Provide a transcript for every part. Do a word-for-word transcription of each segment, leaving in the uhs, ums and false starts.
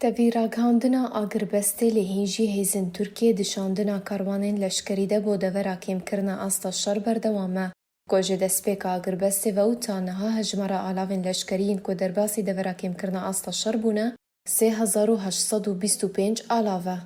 Tevî ragihandina agirbestê lê hîn jî hêzên Tirkiyê di şandina karwanên leşkerî de bo devera kêmkirina asta şer berdewam e, ku ji destpêka agirbestê ve û ta niha hejmara alavên leşkerî yên ku derbasî devera kêmkirina asta şer bûne, sê hezar û heşt sed û bîst û pênc alav e.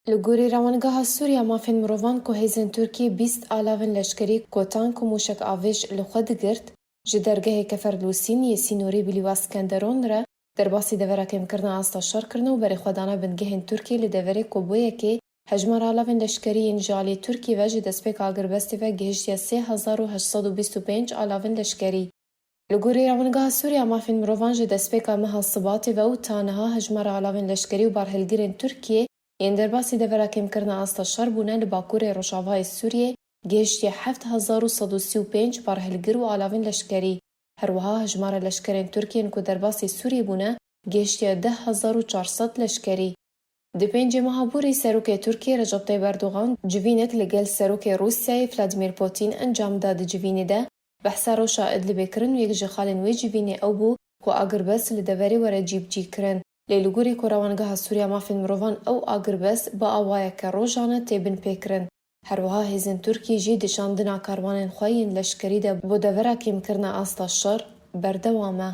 Li gorî Rewangeha Sûrî ya Mafên Mirovan ku hêzên Tirkiyê bîst alavên leşkerî ku tank û mûşek avêj li xwe digirt, ji dergehê Keferlûsîn yê sînorî bi lîwa Skenderon re derbasî devera kêmkirina asta şer kirine û berê xwe dane bingehên Tirkiyê li deverê ku bo yekê hejmara alavên leşkerî yên ji alî Tirkiyê ve ji destpêka agirbestê ve gihiştiye sê hezar û heşt sed û bîst û pênc alavên leşkerî. Li gorî Rewangeha Sûrî ya Mafên Mirovan ji destpêka meha Sibatê ve û ta niha hejmara alavên leşkerî û barhilgirên Tirkiyê yên derbasî devera kêmkirina asta şer bûne li bakurê rojavayê Sûriyê gihiştiye heft hezar û sed û sî û pênc barhilgir û alavên leşkerî. Her wiha hejmara leşkerên Tirkiyê yên ku derbasî Sûriyê bûne gihiştiye deh hezar û çar sed leşkerî. Di pêncê meha Borî Serokê Tirkiyê Recep Tayyip Erdogan civînek li gel Serokê Rûsyayê Vladimir Putin encam da. Di civînê de behsa rewşa Idlibê kirin û yek ji xalên wê civînê ew bû ku agirbest li deverê were cîbicîkirin. Lê li gorî ku Rewangeha Sûrî ya Mafên Mirovan ew agirbest bi awayeke rojane tê binpêkirin. Her wiha hêzên Tirkiyê jî di şandina karwanên xwe yên leşkerî de bo devera kêmkirina asta şer berdewam e.